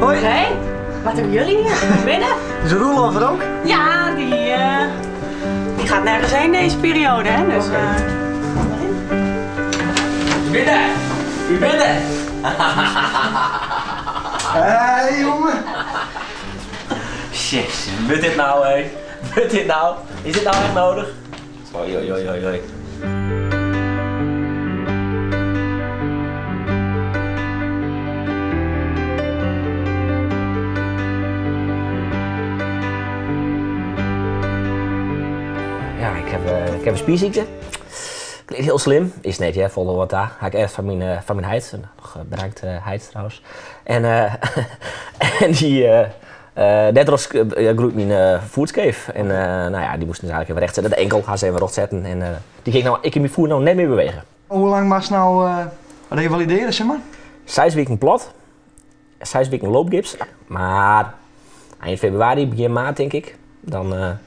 Hoi. Hey, wat doen jullie hier? Kom binnen. Is Roelof er ook? Ja, die gaat nergens heen deze periode, hè? Dus, kom erin. Binnen! U bent er! Hé, jongen. Jezus, moet dit nou, hé? Moet dit nou? Is dit nou echt nodig? Oei, oei, oei, oei, oei. Ja, ik heb een spierziekte. Klinkt heel slim. Is net, hè, volle wat daar. Ga ik echt van mijn heid. Nog bedankt heid trouwens. En die net was groeit mijn voetskeef. En die moesten dus eigenlijk even recht zetten. De enkel gaan ze even recht zetten. En die ging nou, ik in mijn voet nou net meer bewegen. Hoe lang mag ze nou revalideren, zeg maar? 6 weken plat. 6 weken loopgips. Maar eind februari, begin maart denk ik. Dan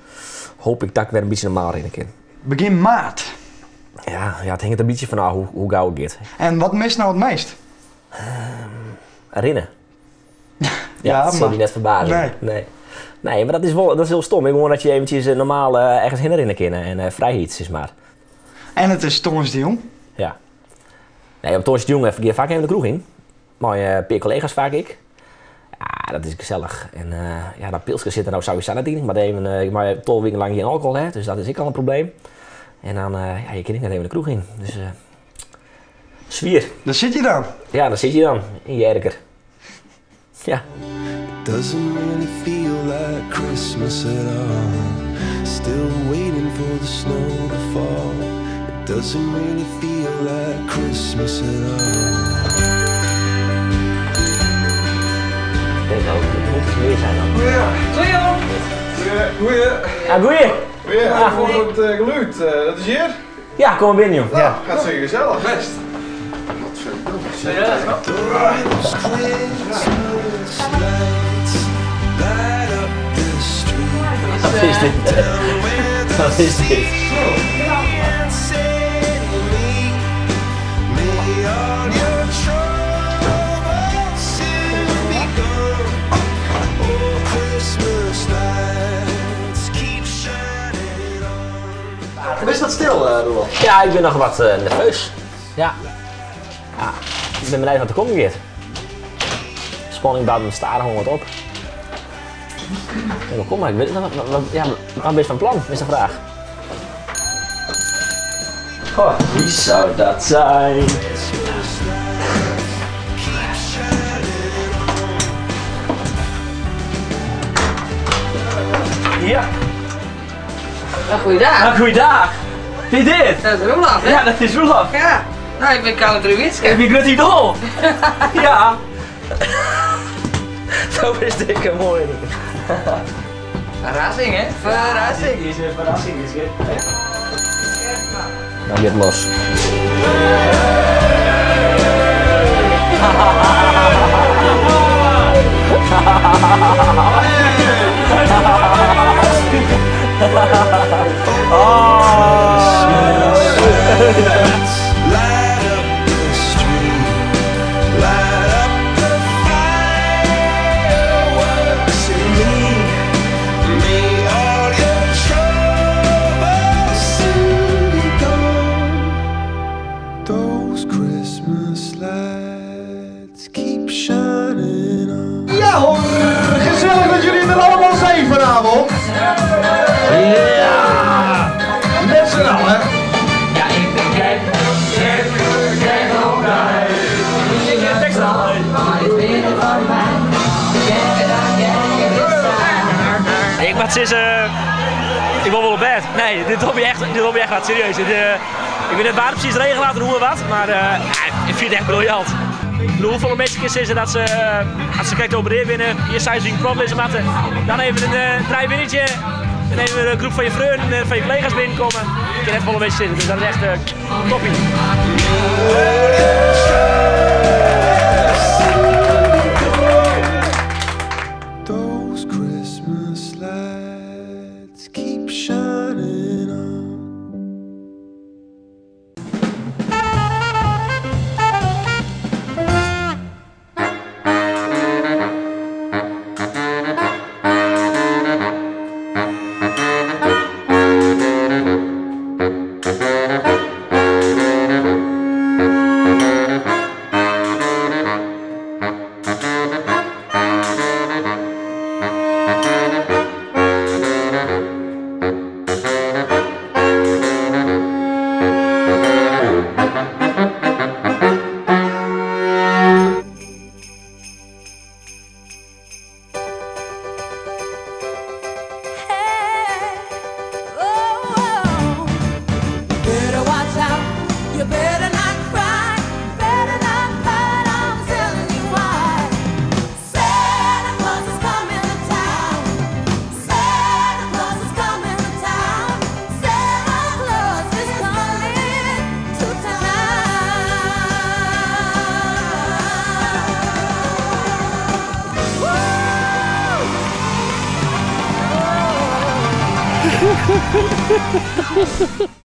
hoop ik dat ik weer een beetje normaal rennen kan. Begin maart? Ja, het hangt een beetje vanaf hoe gauw het gaat. En wat mist nou het meest? Rennen. Ja, Ja, dat zal maar je net verbazen. Nee. Nee. Nee, maar dat is heel stom. Ik hoor dat je eventjes normaal ergens heen rennen kan en vrijheid, zeg maar. En het is Tongersdei jong? Ja. Nee, op Tongersdei jong even vaak even de kroeg in. Mooie paar collega's vaak ik. Ja, dat is gezellig. En dat pilsje zit er nou sowieso natuurlijk niet. Maar even maar 12 weken lang geen alcohol, hè, dus dat is ik al een probleem. En dan je kan niet net even de kroeg in. Dus zwier. Daar zit je dan? Ja, daar zit je dan. In je erker. Ja. It doesn't really feel like Christmas at all. Still waiting for the snow to fall. It doesn't really feel like Christmas at all. Ik denk ook, het moet iets meer zijn dan. Goeie. Goeie. Goeie. Ja, goeie. Goeie. Ja. Ik hoor het geluid. Dat is hier? Ja, kom maar binnen, joh. Nou, Ja. Gaat zeker gezellig. Best. Wat is dit? Wat is dit? Is dat stil, Roelof? Ja, ik ben nog wat nerveus. Ja. Ja. Ik ben benieuwd wat er komt weer. Spanning bouwt me stadig gewoon wat op. Ja, maar kom maar, ik weet, wat, wat, wat, ja, wat ben je van plan, is de vraag. Goh, wie zou dat zijn? Ja. Nou, goeiedag. Nou, goeiedag. Wie is dit? Dat is Roelof, hè? Ja, dat is Roelof. Ja. Nou, ik ben Carlo Drewitske. Ik ben Grut Idol. Ja. Zo is dik en mooi. Verrassing, hè? Verrassing. Dit is een verrassing, is het. Nou, get los. Light up the street, light up the fireworks in me. May all your troubles soon be gone. Those Christmas lights keep shining on. Ja hoor, gezellig dat jullie er allemaal zijn vanavond. Ja, met z'n allen. Ja, ik ben gek, gek, gek op mij. Ik heb tekst al. Ik maak sinds, ik wil wel op bed. Nee, dit hobby echt, dit hobby echt wat serieus. Dit ik weet net waar precies regen laten hoe en wat, maar ja, ik vind het echt briljant. Ik bedoel, hoeveel mensen is er dat ze, als ze kijkt opereren binnen, eerst zijn ze in plot matten, dan even een drijwinnetje en even een groep van je vrienden en van je collega's binnenkomen. Ik kan echt wel een beetje zitten, dus dat is echt toppie. Those Christmas lights keep shining on.